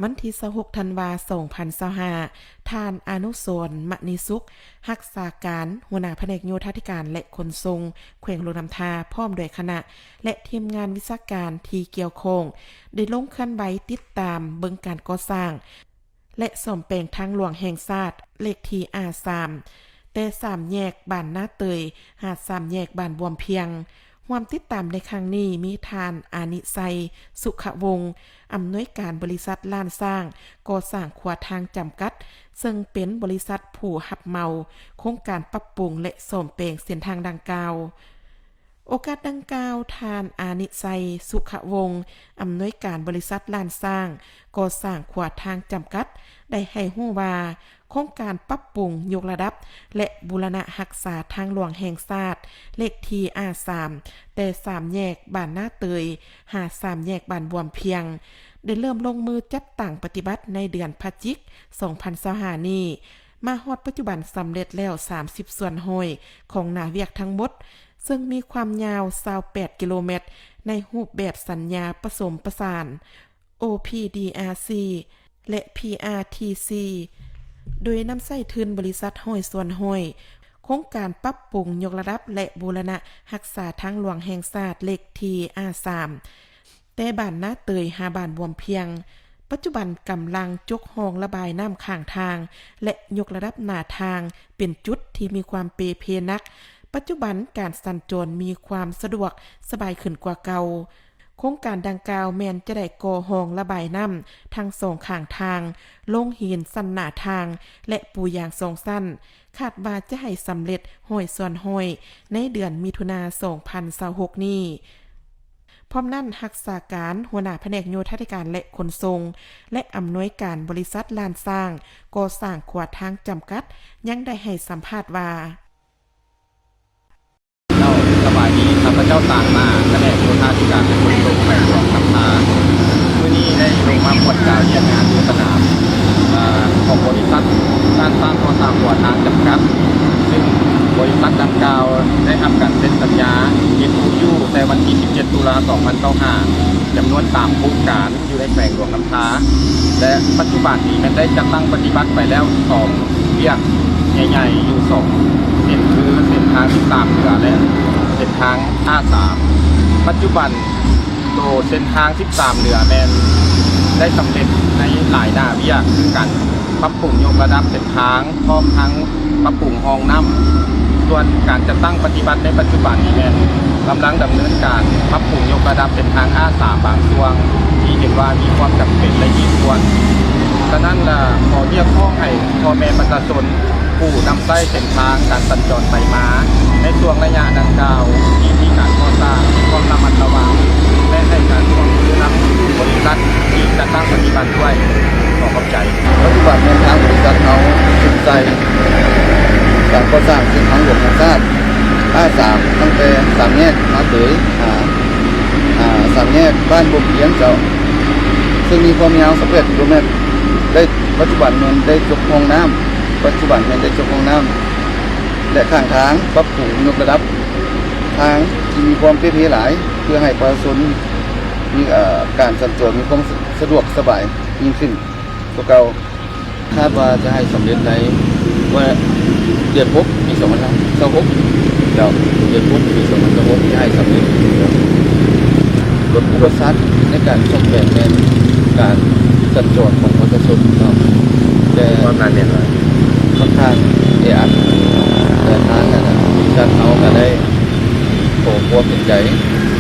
ວັນທີຊາວຫົກ ທັນວາ ສອງພັນຊາວຫ້າ, ທ່ານ ອານຸສອນ ມະນີສຸກ, ຮັກສາການຫົວໜ້າພະແນກໂຍທາທິການ ແລະ ຂົນສົ່ງ ແຂວງຫຼວງນ້ຳທາ ພ້ອມດ້ວຍຄະນະ ແລະ ທີມງານວິຊາການທີ່ກ່ຽວຂ້ອງ ໄດ້ລົງເຄື່ອນໄຫວຕິດຕາມເບິ່ງການກໍ່ສ້າງ ແລະ ສ້ອມແປງທາງຫຼວງແຫ່ງຊາດ ເລກທີ ອາ ສາມ ແຕ່ສາມແຍກບ້ານນາເຕີຍ ຫາສາມແຍກບ້ານບວມພຽງ. ຮ່ວມຕິດຕາມໃນຄັ້ງນີ້ມີທ່ານ ອານິໄຊ ສຸຂະວົງ, ອຳນວຍການບໍລິສັດລ້ານຊ້າງກໍ່ສ້າງຂົວທາງຈຳກັດ, ເຊິ່ງເປັນບໍລິສັດຜູ້ຮັບເໝົາໂຄງການປັບປຸງ ແລະ ສ້ອມແປງເສັ້ນທາງດັ່ງກ່າວ. ໂອກາດດັ່ງກ່າວ, ທ່ານ ອານິໄຊ ສຸຂະວົງ, ອຳນວຍການບໍລິສັດລ້ານຊ້າງກໍ່ສ້າງຂົວທາງຈຳກັດ ໄດ້ໃຫ້ຮູ້ວ່າ ໂຄງການປັບປຸງຍົກລະດັບ ແລະ ບູລະນະຮັກສາທາງຫຼວງແຫ່ງຊາດ ເລກທີ ອາ ສາມ ແຕ່ສາມແຍກບ້ານນາເຕີຍ ຫາສາມແຍກບ້ານບວມພຽງ ໄດ້ເລີ່ມລົງມືຈັດຕັ້ງປະຕິບັດໃນເດືອນພະຈິກ ສອງພັນຊາວຫ້ານີ້. ມາຮອດປັດຈຸບັນສຳເລັດແລ້ວສາມສິບສ່ວນຮ້ອຍຂອງໜ້າວຽກທັງໝົດ, ເຊິ່ງມີຄວາມຍາວຊາວແປດກິໂລແມັດ ໃນຮູບແບບສັນຍາປະສົມປະສານ ໂອ ພີ ດີ ອາ ຊີ ແລະ ພີ ອາ ທີ ຊີ ໂດຍນຳໃຊ້ທຶນບໍລິສັດຮ້ອຍສ່ວນຮ້ອຍ. ໂຄງການປັບປຸງຍົກລະດັບ ແລະ ບູລະນະຮັກສາທາງຫຼວງແຫ່ງຊາດເລກທີ ອາ ສາມ ແຕ່ບ້ານນາເຕີຍຫາບ້ານບວມພຽງ ປັດຈຸບັນກຳລັງຈົກຮ່ອງລະບາຍນ້ຳຂ້າງທາງ ແລະ ຍົກລະດັບໜ້າທາງເປັນຈຸດທີ່ມີຄວາມເປ່ເພໜັກ. ປັດຈຸບັນການສັນຈອນມີຄວາມສະດວກສະບາຍຂຶ້ນກວ່າເກົ່າ. ໂຄງການດັ່ງກ່າວແມ່ນຈະໄດ້ກໍ່ຮ່ອງລະບາຍນ້ຳທັງສອງຂ້າງທາງ, ລົງຫີນຊັ້ນໜ້າທາງ ແລະ ປູຢາງສອງຊັ້ນ. ຄາດວ່າຈະໃຫ້ສຳເລັດຮ້ອຍສ່ວນຮ້ອຍໃນເດືອນມິຖຸນາ ສອງພັນຊາວຫົກນີ້. ພ້ອມນັ້ນ, ຮັກສາການຫົວໜ້າພະແນກໂຍທາທິການ ແລະ ຂົນສົ່ງ ແລະ ອຳນວຍການບໍລິສັດລ້ານຊ້າງກໍ່ສ້າງຂົວທາງຈຳກັດ ຍັງໄດ້ໃຫ້ສຳພາດວ່າ ເຈົ້າ ສະບາຍດີ, ຂ້າພະເຈົ້າຕາງໜ້າ ພະແນກໂຍທາທິການ ແລະ ຂົນສົ່ງ ແຂວງຫຼວງນ້ຳທາ. ມື້ນີ້ໄດ້ລົງມາກວດກາວຽກງານຢູ່ສະໜາມ ອາ ຂອງບໍລິສັດ ລ້ານຊ້າງກໍ່ສ້າງຂົວທາງຈຳກັດ, ຊຶ່ງບໍລິສັດດັ່ງກ່າວໄດ້ຮັບການເຊັນສັນຍາ ເອັມໂອຢູ ແຕ່ວັນທີສິບເຈັດ ຕຸລາ ສອງພັນຊາວຫ້າ ຈຳນວນສາມໂຄງການ ຢູ່ໃນແຂວງຫຼວງນ້ຳທາ ແລະ ປັດຈຸບັນນີ້ແມ່ນໄດ້ຈັດຕັ້ງປະຕິບັດໄປແລ້ວສອງວຽກໃຫຍ່ໆ ຢູ່ສອງເສັ້ນ ຄືເສັ້ນທາງສິບສາມເຫຼືອ ແລະ ເສັ້ນທາງ ອາ ສາມ. ປັດຈຸບັນໂຕເສັ້ນທາງສິບສາມເຫຼືອແມ່ນໄດ້ສຳເລັດໃນຫຼາຍໜ້າວຽກ ຄືການປັບປຸງຍົກລະດັບເສັ້ນທາງ ພ້ອມທັງປັບປຸງຮ່ອງນ້ຳ. ສ່ວນການຈັດຕັ້ງປະຕິບັດໃນປັດຈຸບັນນີ້ແມ່ນກຳລັງດຳເນີນການປັບປຸງຍົກລະດັບເສັ້ນທາງ ອາ ສາມ ບາງຊ່ວງທີ່ເຫັນວ່າມີຄວາມຈຳເປັນ ແລະ ຮີບດ່ວນ. ສະນັ້ນລະ ຂໍຮຽກຮ້ອງໃຫ້ພໍ່ແມ່ປະຊາຊົນຜູ້ນຳໃຊ້ເສັ້ນທາງການສັນຈອນໄປມາໃນຊ່ວງໄລຍະດັ່ງກ່າວທີ່ມີການກໍ່ສ້າງ ມີຄວາມລະມັດລະວັງ ແລະ ໃຫ້ການຮ່ວມມືນຳບໍລິສັດທີ່ຈັດຕັ້ງປະຕິບັດດ້ວຍ. ຂໍຂອບໃຈ. ປັດຈຸບັນແມ່ນທາງບໍລິສັດເຮົາສຸມໃສ່ການກໍ່ສ້າງເສັ້ນທາງຫຼວງແຫ່ງຊາດ ອາ ສາມ ຕັ້ງແຕ່ສາມແຍກນາເຕີຍ ຫາ ອາ ສາມແຍກບ້ານບົວພຽງເຈົ້າ, ເຊິ່ງມີຄວາມຍາວຊາວແປດກິໂລແມັດ. ໄດ້ ປັດຈຸບັນແມ່ນໄດ້ຈົກຮ່ອງນ້ຳ, ປັດຈຸບັນແມ່ນໄດ້ຈົກຮ່ອງນ້ຳ ແລະ ຂ້າງທາງປັບປຸງຍົກລະດັບທາງທີ່ມີຄວາມເປ່ເພຫຼາຍ ເພື່ອໃຫ້ປະຊາຊົນມີ ເອີ ການສັນຈອນມີຄວາມສະ ສະດວກສະບາຍຍິ່ງຂຶ້ນກວ່າເກົ່າ. ຄາດວ່າຈະໃຫ້ສຳເລັດໃນ ວ່າ ເດືອນຫົກ ປີສອງພັນຊາວຫົກ ເຈົ້າ ເດືອນຫົກ ປີສອງພັນຊາວຫົກ ຈະໃຫ້ສຳເລັດ. ລົດອຸປະສັກໃນການສ້ອມແປງແມ່ນການສັນຈອນຂອງປະຊາຊົນເນາະ ແຕ່ ຄວາມໜາແໜ້ນຫຼາຍ ຂ້ອນຂ້າງແອອັດ ແຕ່ທາງ ອັນ ບໍລິສັດເຮົາກະໄດ້ ຂໍຄວາມເຫັນໃຈ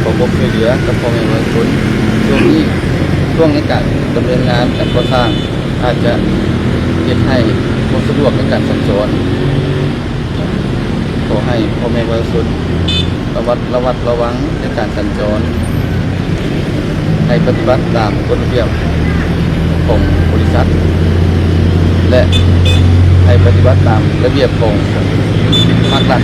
ຂໍຄວາມຊ່ວຍເຫຼືອກັບພໍ່ແມ່ປະຊາຊົນ. ຊ່ວງນີ້ ຊ່ວງໃນການດຳເນີນງານການກໍ່ສ້າງ ອາດຈະເຮັດໃຫ້ບໍ່ສະດວກໃນການສັນຈອນ. ຂໍໃຫ້ພໍ່ແມ່ປະຊາຊົນລະມັດ ລະມັດລະວັງໃນການສັນຈອນ, ໃຫ້ປະຕິບັດຕາມກົດລະບຽບຂອງບໍລິສັດ ແລະ ໃຫ້ປະຕິບັດຕາມລະບຽບຂອງພາກລັດ.